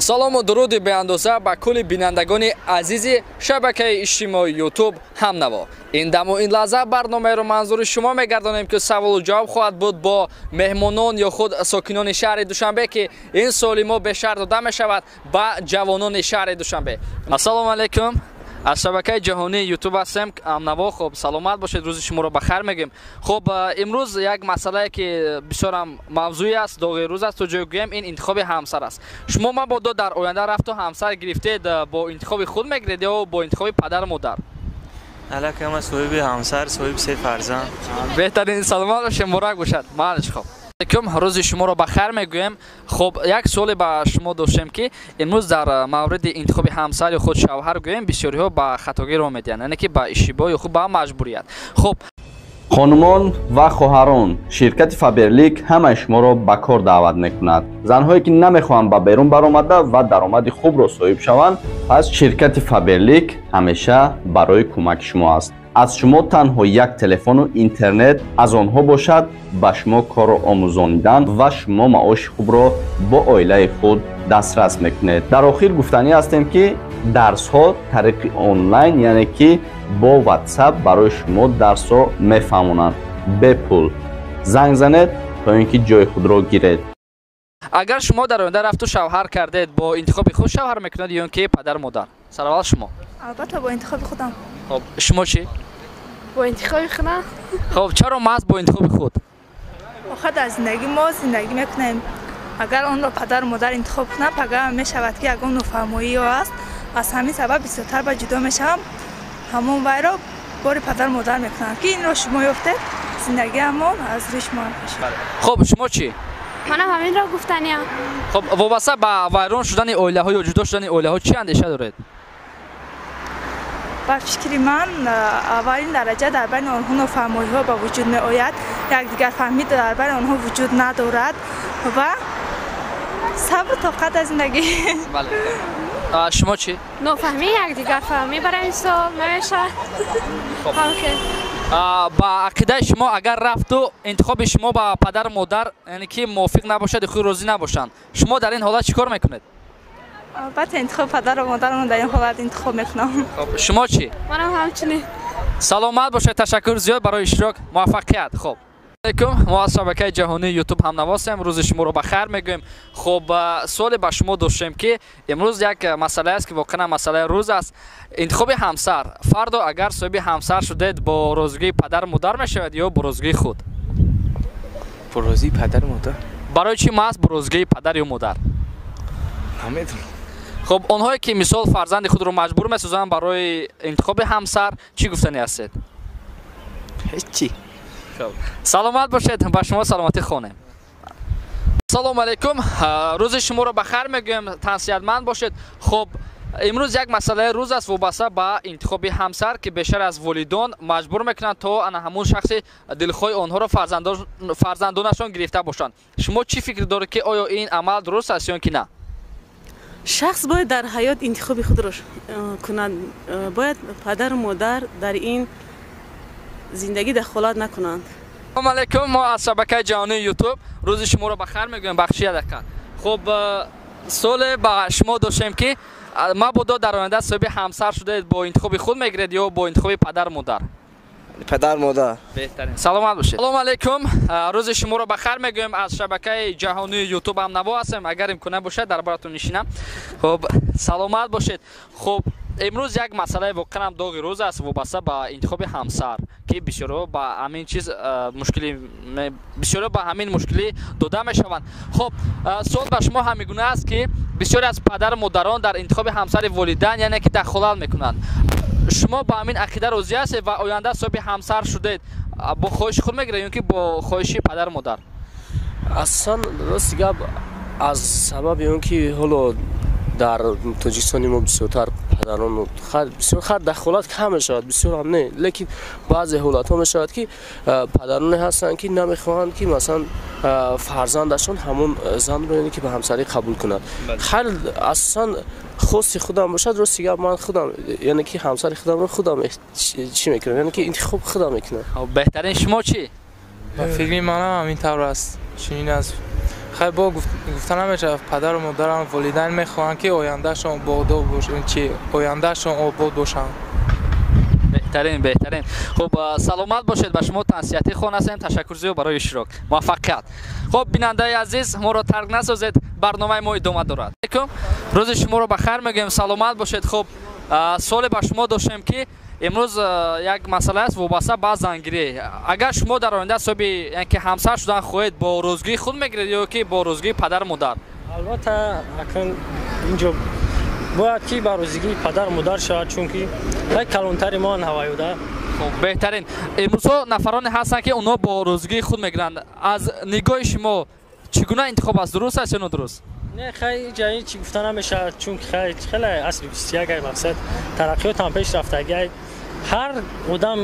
Салому дуруди беандоза ба кулли бинандагони азизи шабакаи иҷтимоии Ютуб Ҳамнаво. Ин даму ин лаҳза барномаеро манзури шумо мегардонем, ки саволу ҷавоб хоҳад буд бо меҳмонон ё худ сокинони шаҳри Душанбе, ки ин суоли мо бешар дода мешавад ба ҷавонони шаҳри Душанбе. Ассалому алайкум, аз шабакаи ҷаҳонии Ютуб ҳастем, Ҳамнаво. Хуб, саломат бошед, рӯзи шуморо ба хайр мегӯем. Хуб, имрӯз як масъалае, ки бисёрам мавзӯӣ аст, доғи рӯз аст, то ҷое гӯем, ин интихоби ҳамсар аст. Шумо мабодо дар оянда рафту ҳамсар гирифтед, бо интихоби худ мегиред ё бо интихоби падару модар? Аллакай ман соҳиби ҳамсар, соҳиби се фарзанд. Беҳтарин, саломат бошед, муборак бошад. Маълиш. Хуб, алайкум, рӯзи шуморо ба хайр мегӯем. Хуб, як суоле ба шумо доштем, ки имрӯз дар мавриди интихоби ҳамсар ё худ шавҳар гӯем, бисёриҳо ба хатогӣ роҳ медиҳанд, яъне ки ба иштибоҳ ё худ ба маҷбурият. Хуб. Хонумон ва хоҳарон, ширкати Фаберлик ҳамаи шуморо ба кор даъват мекунад. Занҳое, ки намехоҳанд ба берун баромада ва даромади хубро соҳиб шаванд, пас ширкати Фаберлик ҳамеша барои кӯмаки шумо аст. Аз шумо танҳо як телефону интернет, аз онҳо бошад ба шумо корро омӯзонидан ва шумо маоши хубро бо оилаи худ дастрас мекунед. Дар охир гуфтанӣ ҳастем, ки дарсҳо тариқи онлайн, яъне ки бо WhatsApp барои шумо дарсро мефаҳмонанд бепул. Занг занед, то ин ки ҷои худро гиред. Агар шумо дар оянда рафту шавҳар кардед, бо интихоби худ шавҳар мекунед ё ин ки падару модар? Сараввал шумо. Албатта, бо интихоби худам. Хуб, шумо чӣ? Бо интихоби худам. Хуб, чаро маҳз бо интихоби худ? Охир дар зиндагӣ мо зиндагӣ мекунем. Агар онро падару модар интихоб кунанд, пага мешавад, ки ягон нофаҳмоиё аст. Аз ҳамин сабаб бисёртар ба ҷудо мешавам. Ҳамон вайро бори падару модар мекунанд, ки инро шумо ёфтед, зиндагиамон аз рӯи шумо мешавад. Хуб, шумо чӣ? Манам ҳаминро гуфтаниям. Хуб, вобаста ба вайрон шудани оилаҳо ё ҷудо шудани оилаҳо чӣ андеша доред? Ба фикри ман, аввалин дараҷа дар байни онҳо нофаҳмоиҳо ба вуҷуд меояд, якдигарфаҳмӣ дар байни онҳо вуҷуд надорад ва сабру тоқат аз зиндагӣ. Бале, шумо чӣ? Нофаҳмӣ, якдигарфаҳмӣ барои мисол намешавад. Ба ақидаи шумо, агар рафту интихоби шумо ба падару модар, яъне ки мувофиқ набошад, худ розӣ набошанд, шумо дар ин ҳолат чӣ кор мекунед? Албатта, интихоби падару модарамро дар ин ҳолат интихоб мекунам. Шумо чӣ? Манам ҳамчунин. Саломат бошед, ташаккур зиёд барои иштирок, муваффақият. Хуб, алайкум, мо аз шабакаи ҷаҳонии Ютуб Ҳамнавосем, рӯзи шуморо ба хайр мегӯем. Хуб, суоле ба шумо доштем, ки имрӯз як масъалае аст, ки воқеан масъалаи рӯз аст, интихоби ҳамсар. Фардо агар соҳиби ҳамсар шудед, бо розигии падару модар мешавед ё бо розигии худ? Бо розии падару модар. Барои чӣ маҳз бо розигии падар ё модар? Намедонам. Хуб, онҳое ки мисол фарзанди худро маҷбур месозанд барои интихоби ҳамсар, чӣ гуфтанӣ ҳастед? Ҳеччи. Саломат бошед, ба шумо саломатӣ хонем. Ассалому алайкум, рӯзи шуморо ба хайр мегӯем, тансиҳатманд бошед. Хуб, имрӯз як масъалаи рӯз аст, вобаста ба интихоби ҳамсар, ки бештар аз волидон маҷбур мекунанд, то ана ҳамун шахси дилхоҳи онҳоро фарзандонашон гирифта бошанд. Шумо чӣ фикр доред, ки оё ин амал дуруст аст ё ки на? Шахс бояд дар ҳаёт интихоби худро кунад. Бояд падару модар дар ин зиндагӣ дахолат накунанд. Ассалому алайкум, мо аз шабакаи ҷаҳонии Ютуб, рӯзи шуморо ба хайр мегӯем. Бахши як дақиқа. Хуб, суоле ба шумо доштем, ки мабодо дар оянда соҳиби ҳамсар шудаед, бо интихоби худ мегиред ё бо интихоби падару модар? Падару модар. Беҳтарин, саломат бошед. Салому алайкум, рӯзи шуморо ба хайр мегӯем, аз шабакаи ҷаҳонии Ютуб Ҳамнаво ҳастем. Агар имкона бошад, дар баратон нишинам. Хуб, саломат бошед. Хуб, имрӯз як масъалаи воқеан доғи рӯз аст, вобаста ба интихоби ҳамсар, ки бисёриҳо ба ҳамин чиз мушкилӣ, бисёриҳо ба ҳамин мушкилӣ дода мешаванд. Хуб, суол ба шумо ҳамин гуна аст, ки бисёре аз падару модарон дар интихоби ҳамсари волидайн, яъне ки дахолат мекунанд. Шумо ба ҳамин ақида розӣ ҳастед ва оянда соҳиби ҳамсар шудед, бо хоҳиши худ мегиред ё ки бо хоҳиши падару модар? Асосан, рости гап, аз сабаби он ки ҳоло дар Тоҷикистони мо бисёртар падарон бисёр хар дахолат кам мешавад, бисёр ҳам не, лекин баъзе ҳолатҳо мешавад, ки падароне ҳастанд, ки намехоҳанд, ки масалан фарзандашон ҳамон занро, яъне ки ба ҳамсарӣ қабул кунад. Хайр, асосан хости худам бошад, рости гап, ман худам, яъне ки ҳамсари худамро худам чӣ мекунам, яъне ки интихоб худам мекунам. Беҳтарин, шумо чӣ? Ба фикри манам ҳамин тавр аст, чунин аст. Хай бо гуфта намешавад, падару модарам волидайн мехоҳанд, ки ояндаашон бодоб бошанд, чи ояндаашон обод бошанд. Беҳтарин, беҳтарин. Хуб, саломат бошед, ба шумо тансиҳатӣ хон ҳастем. Ташаккур зиёд барои иштирок, муваффақият. Хуб, бинандаи азиз, моро тарк насозед, барномаи мо идома дорад. Алейкум, рӯзи шуморо ба хайр мегӯем, саломат бошед. Хуб, суоле ба шумо доштем, ки имрӯз як масъала аст вобаста ба зангирӣ. Агар шумо дар оянда соҳиби яъне ки ҳамсар шудан хоҳед, бо рӯзгии худ мегиред ё ки бо рӯзгии падару модар? Албатта, акн инҷо бояд ки ба рӯзигии падару модар шавад, чунки як калонтари мо ҳаваюда. Хуб, беҳтарин. Имрӯзҳо нафароне ҳастанд, ки онҳо бо рӯзгии худ мегиранд. Аз нигоҳи шумо чӣ гуна интихоб аст, дуруст аст ё нодуруст? Не, хай ҷаи чӣ гуфта намешавад, чунки хай хеле асри 21 ай, мақсад тараққиёт ҳам пеш рафтагиай, ҳар одам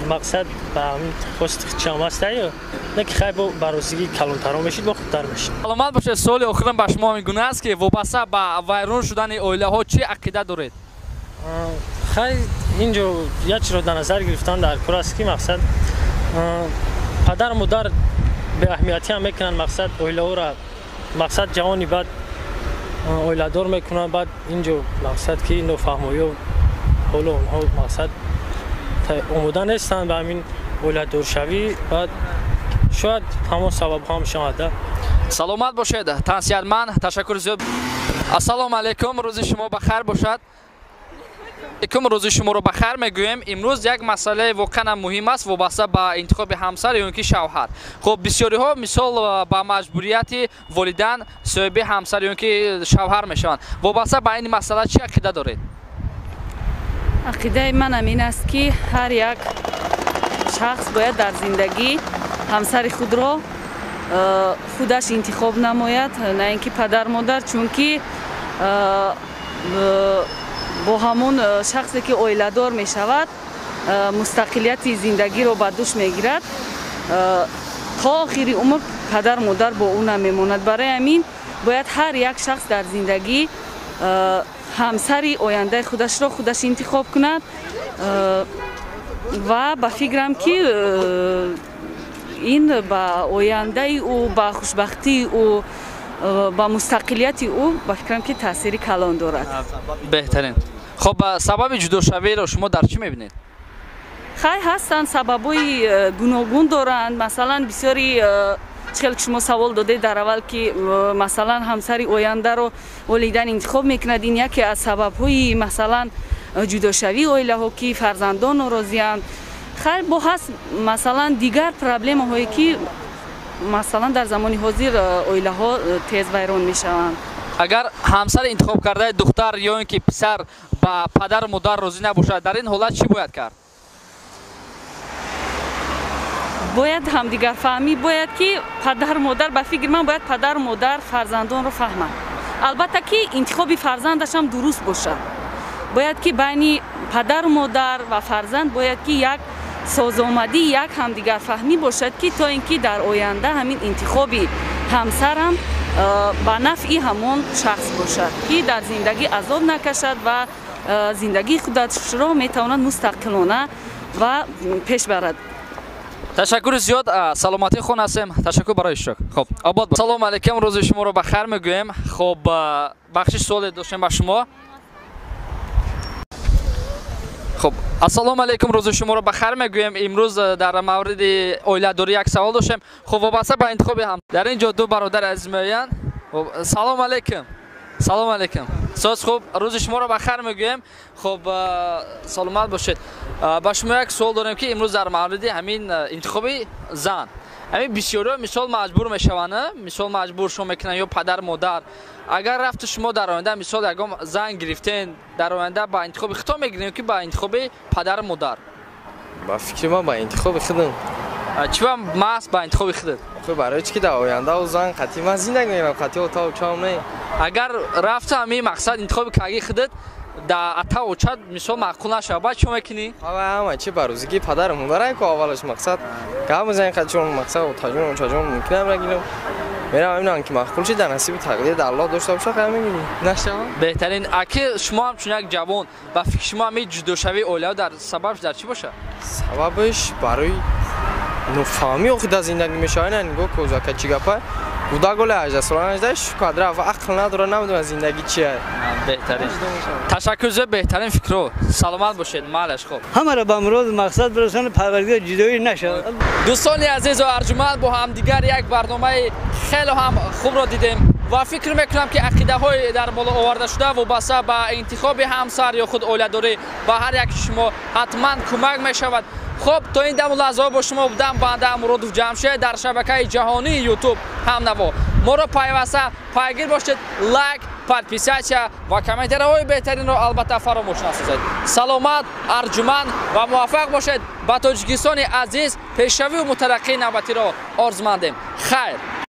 мақсад ба ҳамин хости чам астаю, не ки хай бо ба рӯзигии калонтарон мешид, бо хубтар мешид. Саломат бошед. Суоли охирам ба шумо ҳамин гуна аст, ки вобаста ба вайрон шудани оилаҳо чӣ ақида доред? Хай инҷо як чиро дар назар гирифтан дар кор аст, ки мақсад падару модар беаҳамиятӣ ҳам мекунанд, мақсад оилаҳоро, мақсад ҷавони баъд оиладор мекунанд, баъд инҷо мақсад ки нофаҳмоиё, ҳоло онҳо мақсад омода нестанд ба ҳамин оиладоршавӣ, баъд шояд ҳамон сабабҳо ҳам шавад. Саломат бошед, тансиҳатманд, ташаккур зиёд. Ассалому алайкум, рӯзи шумо ба хайр бошад. Алайкум, рӯзи шуморо ба хайр мегӯем. Имрӯз як масъалаи воқеан ҳам муҳим аст вобаста ба интихоби ҳамсар ё ин ки шавҳар. Хуб, бисёриҳо мисол ба маҷбурияти волидан соҳиби ҳамсар ё ин ки шавҳар мешаванд. Вобаста ба ин масъала чӣ ақида доред? Ақидаи манам ин аст, ки ҳар як шахс бояд дар зиндагӣ ҳамсари худро худаш интихоб намояд, на ин ки падар модар, чунки бо ҳамон шахсе ки оиладор мешавад, мустақилияти зиндагиро ба дӯш мегирад, то охири умр падар модар бо ӯ намемонад. Барои ҳамин бояд ҳар як шахс дар зиндагӣ ҳамсари ояндаи худашро худаш интихоб кунад ва ба фикрам, ки ин ба ояндаи ӯ, ба хушбахтии ӯ, ба мустақилияти ӯ, ба фикрам, ки таъсири калон дорад. Беҳтарин. Хуб, сабаби ҷудошавиро шумо дар чӣ мебинед? Хай, ҳастанд сабабҳои гуногун доранд. Масалан, бисёри чӣ хел ки шумо савол додед дар аввал, ки масалан ҳамсари ояндаро волидан интихоб мекунад, ин яке аз сабабҳои масалан ҷудошавии оилаҳо, ки фарзандон норозианд. Хайр, бо ҳаст масалан дигар проблемаҳое, ки масалан дар замони ҳозир оилаҳо тез вайрон мешаванд. Агар ҳамсари интихоб кардаи духтар ё ин ки писар ба падару модар розӣ набошад, дар ин ҳолат чӣ бояд кард? Бояд ҳамдигарфаҳмӣ, бояд ки падару модар, ба фикри ман, бояд падару модар фарзандонро фаҳманд. Албатта ки интихоби фарзандаш ҳам дуруст бошад. Бояд ки байни падару модар ва фарзанд бояд ки як созомадӣ, як ҳамдигарфаҳмӣ бошад, ки то ин ки дар оянда ҳамин интихоби ҳамсарам ба нафъи ҳамон шахс бошад, ки дар зиндагӣ азоб накашад ва зиндагии худашро метавонад мустақилона ва пеш барад. Ташаккури зиёд, саломатӣ хон ҳастем, ташаккур барои иштирок. Хуб, обод. Салому алайкум, рӯзи шуморо ба хайр мегӯем. Хуб, бахшиш, суоле доштем ба шумо. Хуб, ассалому алайкум, рӯзи шуморо ба хайр мегӯем. Имрӯз дар мавриди оиладорӣ як савол доштем. Хуб, вобаста ба интихоби ҳам дар ин ҷо ду бародари азиз меоянд. Хуб, салому алайкум. Салому алайкум. Соз хуб, рӯзи шуморо ба хайр мегӯем. Хуб, саломат бошед. Ба шумо як суол дорем, ки имрӯз дар мавриди ҳамин интихоби зан, ҳамин бисёриҳо мисол маҷбур мешаванд, мисол маҷбур шумо мекунанд ё падар модар. Агар рафту шумо дар оянда мисол ягон зан гирифтен, дар оянда ба интихоби худтон мегирем ки ба интихоби падару модар? Ба фикри ман, ба интихоби худам. Чӣ ба маҳз ба интихоби худат? Барои чӣ ки дар оянда ӯ зан қатъи ман зиндагӣ мекунам, қатъи отау чам не. Агар рафту ҳамин мақсад интихоби кагии худат да ата очат мисол маъқул нашавад, баъд чӣ мекунӣ? Ҳама чӣ ба рӯзигии падару модарам ку аввалаш мақсад гап мезанем, чун мақсад отаҷон очаҷон мумкин ам нагирам. Мерам бинам ки маъқул чи дар насиби тақдир дар Аллоҳ дошта боша, хай мегирӣ. Нашавад? Беҳтарин. Аки шумо ҳам чун як ҷавон, ба фикри шумо ҳамин ҷудошавии оилаҳо дар сабабш дар чӣ бошад? Сабабаш барои нофаҳмӣ охи дар зиндагӣ мешавад. Ина нигоҳ ку, зака чӣ гапа? Кӯдак оли 18 сола нашуда, шукр рафт, ақл надора, намедонад зиндагӣ чист. Беҳтарин. Ташаккур зиёд, беҳтарин фикрҳо. Саломат бошед, малаш хуб. Ҳамаро ба муроду мақсад бирасонад, Парвардигор ҷудоӣ нашавад. Дӯстони азизу арҷуманд, бо ҳамдигар як барномаи хеле ҳам хубро дидем ва фикр мекунам, ки ақидаҳои дар боло оварда шуда вобаста ба интихоби ҳамсар ё худ оиладорӣ ба ҳар яки шумо ҳатман кӯмак мешавад. Хуб, то ин даму лаҳзаҳо бо шумо будам банда Муродов Ҷамшед дар шабакаи ҷаҳонии Ютуб Ҳамнаво. Моро пайваста пайгир бошед, лайк, подписаться ва комментариҳои беҳтаринро албатта фаромӯш насозед. Саломат, арҷуманд ва муваффақ бошед. Ба Тоҷикистони азиз пешравию мутараққии навбатиро орзумандем. Хайр.